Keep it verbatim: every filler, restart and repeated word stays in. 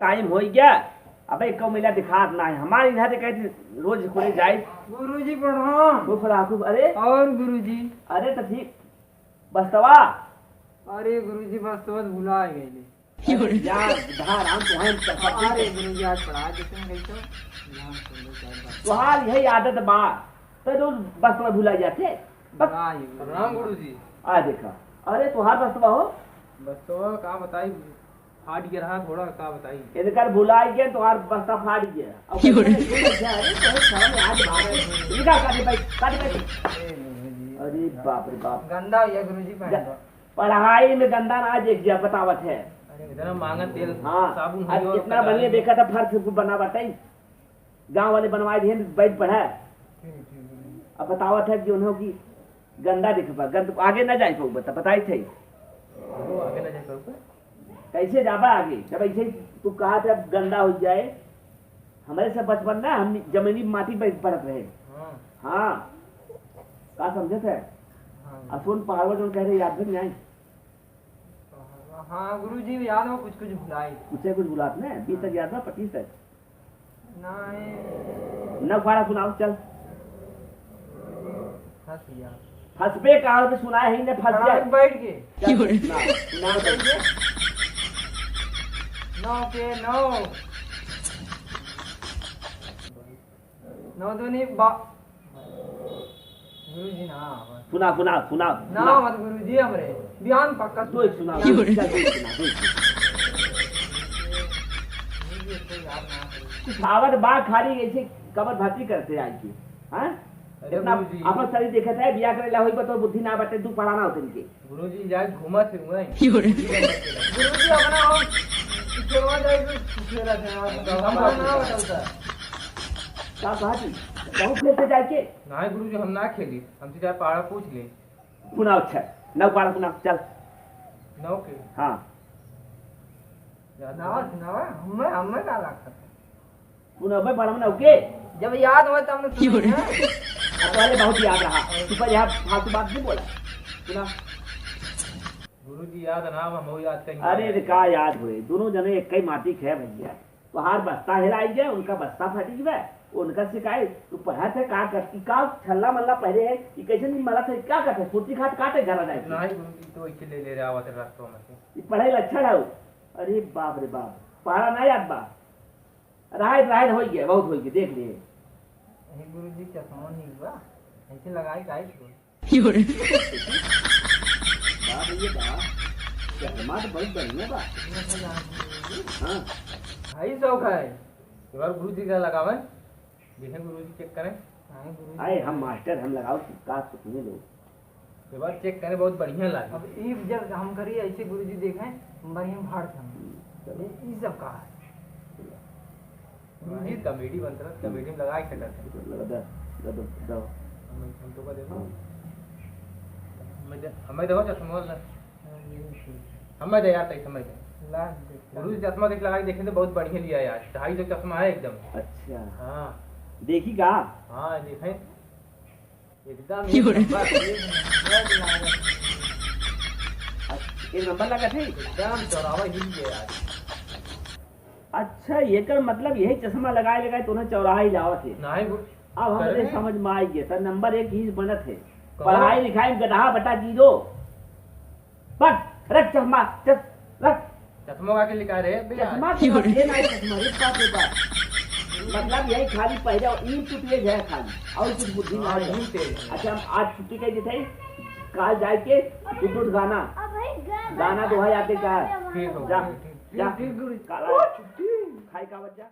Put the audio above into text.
टाइम होइ गया। अबे एको महिला दिखात ना है। हमारे यहाँ से कहती रोज खुले जाए। गुरुजी प्रणाम। खुश रहा, खुश। अरे और गुरुजी। अरे तो ठीक। बस्तवा। अरे गुरुजी बस्तवा भुला गए। अरे यार, धाराम तो हम कर सकते अरे हैं। गुरुजी आज पढ़ा देते हैं, कैसे? ध्यान से लो, क्या बात। तोहार यही आदत बा, तो रोज बस्तवा भुला जाते। बस। भुला ही गए। प्रणाम गुरुजी। आ देखा, अरे तोहार बस्तवा हो। बस्तवा का बताई, फाट गया रहा थोड़ा, का बताई। इनकर भुलाई गया, तोहार बस्ता फाट गया। अब क्यों रे? कैसे नहीं भूल गया? अरे, बहुत शर्म है, आज बात है। इनका काटे भाई, काटे भाई। ए, गुरुजी। अरे बाप रे बाप। गंदा हो गया गुरुजी, पहन ग-, लो। पढ़ाई में गंदा ना देख गया, बतावत है। अरे, इतना महंगा तेल, हाँ, साबुन हो अब गया, इतना बढ़िया देखा था, फर्श बना बताई। गाँव वाले बनवाए दिए, बैठ पढ़ा। ठीक, ठीक, गुरुजी। अब बतावत है कि उन्हों की गंदा दिख पा, गंद, आगे ना जाए पाऊ, बता, बताई थे। वो आगे ना जाए पाऊ का? कैसे जाबा आगे? जब ऐसे ही तू कहा थे, अब गंदा हो जाए, हमारे से बचपन ना, हम जमीनी माटी पे पड़त रहे। हाँ। हाँ। का समझत है? हाँ। असोन पहाड़वा जोन कह रहे, याद भी नहीं आई? हाँ, गुरुजी, याद हो, कुछ, कुछ भुलाई। कुछ है, कुछ भुलात ने? बीस तक हाँ। याद ना, पच्चीस तक। नहीं। नौ पारा सुनाओ, चल। फंस गया। फंसबे कहाँ पे सुनाए ही ने, फंस गया। बैठ के। चल, सुना, सुना, बैठ के। नौ के नौ। नौ दूनी बा-, गुरुजी ना आवत। सुना, सुना, सुना, ना सुना। आवत गुरुजी हमरे। बिहान पक्का तू एक सुना, चल, तू एक सुना, तू एक सुना। गुरुजी, इसको याद ना करो। कुछ आवत बा खाली ऐसे कमर भर्ती करते आए के, हाँ? अरे इतना गुरुजी। अपन शरीर देखत है, बियाह करे ला होई बा तो बुद्धि ना बाटे, तू पढ़ाना होते इनके। गुरुजी, जाए घूमा फिरूंगा। क्यों रे? गुरुजी, अपना हम पिछड़वा जाए तो पिछड़े रहते हैं, आप तो हम अपना ना बताओ सर। का कहा जी? बहुत खेलते जाए के? नहीं गुरुजी, हम ना खेली, हमसे जाए पारा पूछ ले। सुनाओ, अच्छा, नौ पारा सुनाओ, चल। नौ के? हाँ। याद नौ नहीं। सुनावा, हमें, हमें का लागत है? सुनावे पड़ब ना, ओके? जब याद होए तब न सुनाई ना। अब पहले बहुत याद रहा। तू पर यहाँ फालतू बात नहीं बोला। सुना। गुरुजी याद ना, हम वो याद कहीं अरे रे, का याद होए? दोनों जने एक ही माटी के है भैया। तोहार बस्ता हेराई गया, उनका बस्ता फटी गया, उनका शिकायत। तू पढ़त है का कर, ई का छल्ला मल्ला पहरे है, ई कैसे नहीं मरत है, क्या करते? फुर्ती खात काटे घर आ जाए। नहीं गुरुजी, तो इसे ले ले रहा होता रास्ता में से। ई पढ़े लक्षण है वो। अरे बाप रे बाप, पहाड़ा ना याद बा। राइट, राइट, होई गया, बहुत होई गया, देख लिए। हे गुरुजी, चश्मा नहीं हुआ, ऐसे लगाई काहे छो? बाप रे बाप, चश्मा तो बहुत बढ़िया बा। हाँ। भाई शौक है, एक बार गुरुजी का लगावे, देखें गुरुजी चेक करें। हाँ, गुरुजी। आए, हम मास्टर, हम लगाओ, का सुनिए लोग। एक बार चेक करे, बहुत बढ़िया लागे। अब ई जब हम करी ऐसे गुरुजी देखें, बढ़िया भाड़ थे हम। हम्म, चलो। ई, ई सब का है? चलो। गुरुजी वही कॉमेडी बनत रहा, कॉमेडी में लगा के करते हैं। लगा दे, दे दो, दो। हम, हम तो का दे दो। हाँ। हमें दे, हमें दे चश्मा वाला। हाँ, यही ठीक है। हमें दे यार, तई समय दे। ला दे। गुरुजी चश्मा देख लगा के देखे तो बहुत बढ़िया लिया यार, ढाई सौ चश्मा है एकदम। अच्छा। हाँ। देखी का? हाँ, देखें। एकदम एक नंबर, एक नंबर लागत। अच्छा, एक नंबर लागत है? एकदम चौराहा हिल गया यार। अच्छा, एकर मतलब यही चश्मा लगाए लगाए तोहने चौराहा हिलावत है। नहीं, वो अब हमरे करे। समझ में आई गया, त नंबर एक ही बनत है। कहो। पढ़ाई लिखाई में गदहा बटा जीरो। बस, रख चश्मा, चस-, रख। चश्मा का के लिखा रे, बे चश्मा यार। के ये नहीं चश्मा, रे बाप रे बाप। मतलब यही खाली पहले ईंट टूट गई है खाली, और कुछ बुद्धि हाँ, नहीं है। ईंट है। अच्छा, हम आज छुट्टी कर देते हैं, काल जाए के दो दो गाना, गाना दोहा आते का। ठीक हो जा, गया, ठीक। जा। ठीक, ठीक, गुरु। काला। ओ, छुट्टी। खाई का बच्चा।